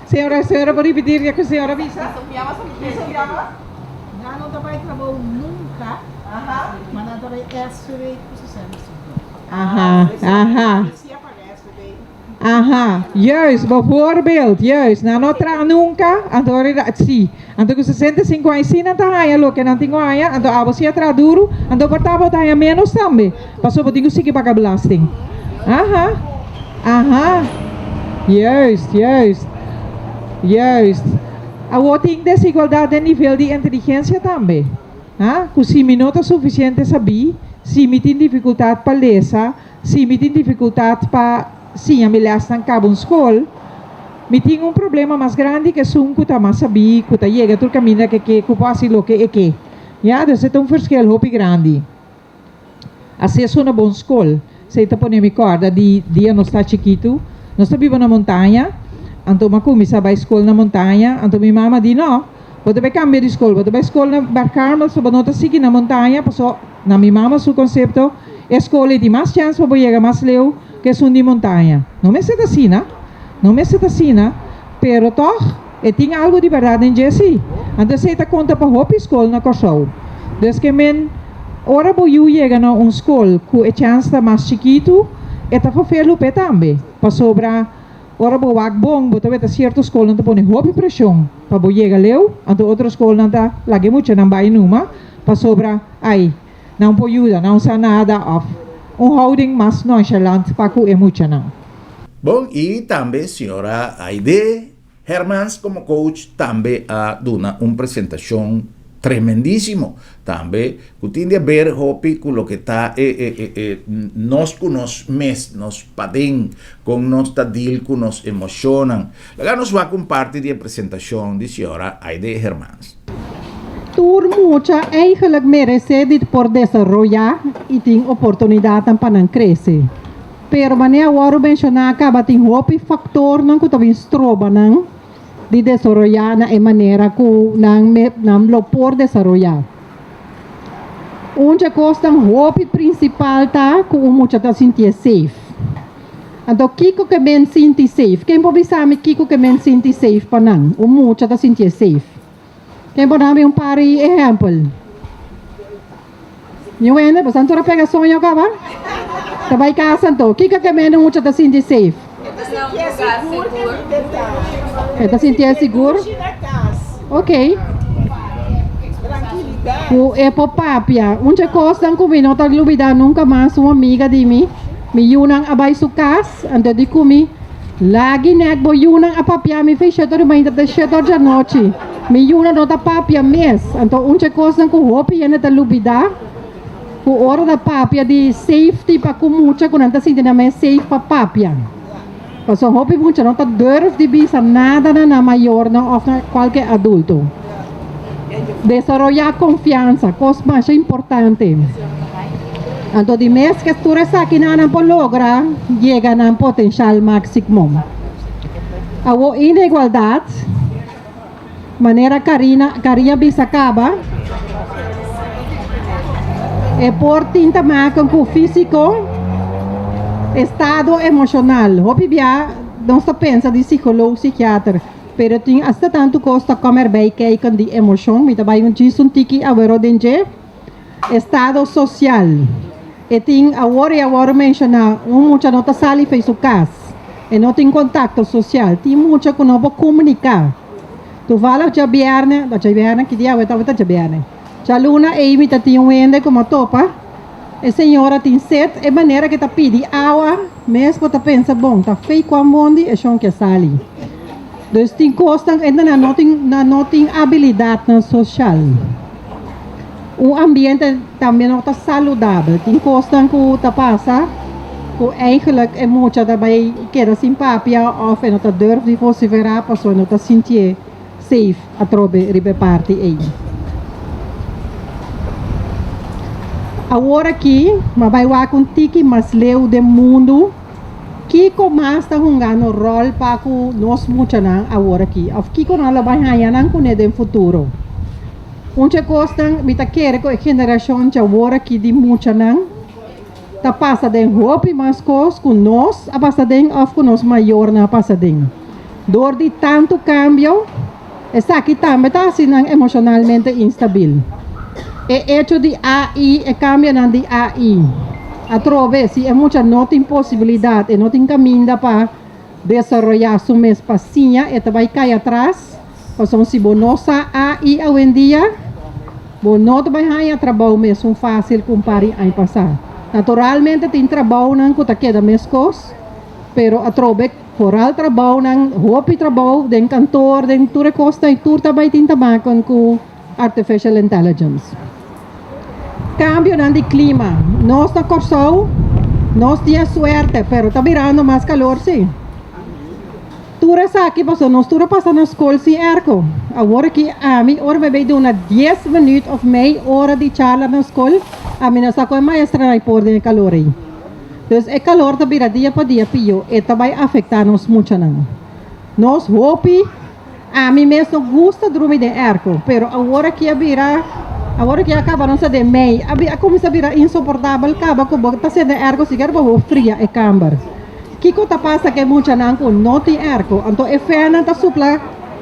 Señora, señora por repetir loke señora a bisa? Nan no ta bai trabou nunka, ma nan ta bai SVB ku 65. Aha, aha. Aha, juist, bijvoorbeeld, juist, nan no traha nunka, anto ora di, si, anto ku 65 aña si nan ta haña loke nan tin ku haña, anto abo si a traha duru, anto por ta bo ta haña ménos tambe, pasobra bo tin ku sigui paga belasting. Aha, aha, juist, juist, juist. Awor tin desigualdat den nivel di inteligensia tambe, ha, ku si mi no ta sufisiente sabí, si mi tin difikultat pa lesa, Si mi tin difikultat pa siña mi lèsnan kaba un skol, mi tin un problema mas grandi ku esun ku ta mas sabí, ku ta yega tur kaminda ku e ke, ku por hasi loke e ke. Ya, dus e ta un verschil hopi grandi. Aseso na bon skol, esei ta pone mi kòrda di dia nos ta chikitu. Nos ta biba na montaña, anto mi a kuminsá bai skol na montaña, anto mi mama di, No, bo ta bai kambia di skol, bo ta bai skol na Berg Karmel, so bo no ta sigui na montaña, pasobra na mi mama su konsepto, E skol ei tin mas chèns pa bo yega mas leu ku esun di montaña. No mester ta asina, no mester ta asina, pero tòg e tin algu di bèrdat den dje sí. Anto esei ta konta pa hopi skol na Kòrsou. Dus ke men, ora bo yu yega na un skol ku e chèns ta mas chikitu, e ta fofelu p'e tambe, pasobra ora bo wak bon bo ta weta sierto skolnan ta pone hopi preshon pa bo yega leu, anto otro skolnan ta laga e muchanan bai numa, pasobra ai. Nan por yuda, nan sa nada of un houding mas nonchalant pa cu e muchanan. Bon y tambe señora Aide Hermans como coach tambe a duna un presentacion tremendisimo tambe cu tin di haber hopi cu loke ta e e e e nos cu nos mes, nos paden, con nos ta deal cu nos emocionnan. Laga nos wak un parti di e presentacion di señora Aide Hermans. Tur mucha eigenlijk meresé di por desaroyá i tin oportunidatnan pa nan krese. Pero manera a wòrdu menshoná kaba tin hopi faktornan ku ta bin stroba nan di desaroyá na e manera ku nan nan lo por desaroyá. Un dje kosnan hopi prinsipal ta ku un mucha ta sintié safe. Anto kiko ke men sinti safe? Ken por bisa mi kiko ke men sinti safe pa nan? Un mucha ta sintié safe. Ken por dami un par di ehèmpel? Mi wende, boso anto a pega soño kaba? Ta bai kas anto. Kiko ke men un mucha ta sinti safe? E ta sintié sigur ke mi ta. E ta sintié sigur? Ok. Ku e por papia. Un dje kosnan ku mi no ta lubidá nunka mas, un amiga di mi, Mi yunan a bai su kas, anto di ku mi, Lagi nèt bo yunan a papia mi fei shetor di mainta te shetor djanochi. Mi yunan no ta papia mes. Anto un dje kosnan ku hopi hende ta lubidá, ku ora ta papia di safety pa ku mucha ku nan ta sinti nan mes safe pa papia. Pasobra hopi mucha no ta durf di bisa nada na nan mayornan òf na kualke adulto. Desaroyá konfiansa, kos masha importante. Anto di mes ke tur esakinan nan por logra yega nan potenshal máksimo. Awor inegualdat, manera Karina Karia bisa kaba, e por tin ta maken ku físiko, estado emoshonal. Hopi bia nos ta pensa di psikolog, psikiater. Pero tin asta tantu kos ta kom erbij kijken di emoshon, mi ta bai un djis un tiki awero den dje. Estado sosial. E tin awor i awor menshoná un mucha no ta sali fei su kas, e no tin kontakto sosial. Tin mucha ku no por komuniká. Toevallig djabièrnè, no djabièrnè, ki dia awe tabata djabièrnè? Djaluna ei mi ta tin un hende ku mi a topa. E señora tin set, e manera ke ta pidi awa, mes bo ta pensa bon, ta fei kuan mondi e shon ke sali. Dus tin kosnan enta nan no tin nan no tin abilidatnan sosial. Un ambiente tambe no ta saludabel. Tin kosnan ku ta pasa ku eigenlijk e mucha ta bai keda sin papia òf e no ta durf di vosiferá pasobra e no ta sintié safe atrobe riba e parti ei. Awor aki ma bai wak un tiki mas leu den mundu kiko mas ta hungando ròl pa ku nos muchanan awor aki òf kiko nan lo bai haña nan kuné den futuro. Un dje kosnan mi ta kere ku e generashon dje awor aki di muchanan. ta pasa den hopi mas kos ku nos a pasa den òf ku nos mayornan a pasa den. Dor di tantu kambio, esaki tambe ta hasi nan emoshonalmente instabil. E echo di AI, e kambionan di AI, atrobe si e mucha no tin posibilidat, e no tin kaminda pa desaroyá su mes pa siña, e ta bai kai atras, pasobra si bo no sa AI awendia, bo no ta bai haña trabou mesun fásil ku un par di aña pasá. Naturalmente tin trabounan ku ta keda meskos, pero atrobe foral trabounan, hopi trabou den kantor, den tur e kosnan, tur ta bai tin ta maken ku artificial intelligence. Kambionan di klima. Nos na Kòrsou nos tin e suerte, pero ta birando mas kalor sí. Tur esaki pasobra nos tur a pasa na skol sin airco. Awor aki ami ora mi bay duna dies minuut of mei ora di charla na skol, ami no sa kon e maestranan ay por den e kalor ei. Dus e kalor ta bira dia pa dia pió, e ta bay afektá nos muchanan. Nos hopi. Ami mes no gusta drumi den airco, pero awor aki a bira, awor aki a caba nos ta den mei, a a cuminsa bira insoportabel caba cu bo ta sende airco sikiera pa bo fria e camber. Kico ta pasa cu e muchanan cu no tin airco? Anto e fannan ta supla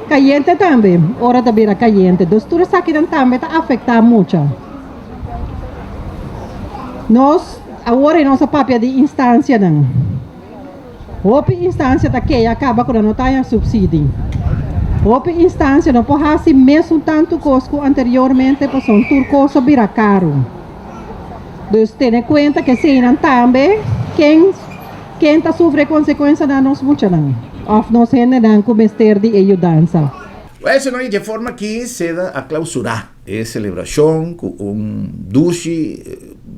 cayente tambe ora ta bira cayente. Dus tur esakinan tambe ta afecta mucha. Nos, awor nos a papia di instancianan. Hopi instansia ta kea kaba ku nan no ta haña supsidi. Hopi instansia no por hasi mesun tantu kos ku anteriormente pasobra tur kos a bira karu. Dus tene kuenta ku eseinan tambe ken ken ta sufri e konsekuensianan nos muchanan òf nos hendenan ku mester di e yudansa. Wèl, señor, i dje forma aki seda a klausurá. E celebracion cu un dushi,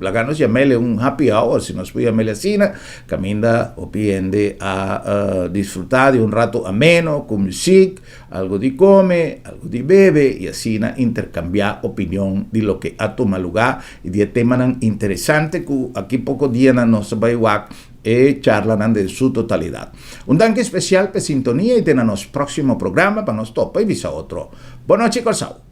laga nos yam'el un happy hour, si nos por yam'el asina, caminda hopi hende a disfruta di un rato ameno cu muziek, algo di come, algo di bebe y asina intercambia opinion di loke a tuma luga y di e temanan interesante cu aki poco dianan nos ta bay wak e charlanan den su totalidad. Un danki especial p'e sintonia y te na nos proximo programa pa nos topa y bisa otro. Bo nochi Corsou!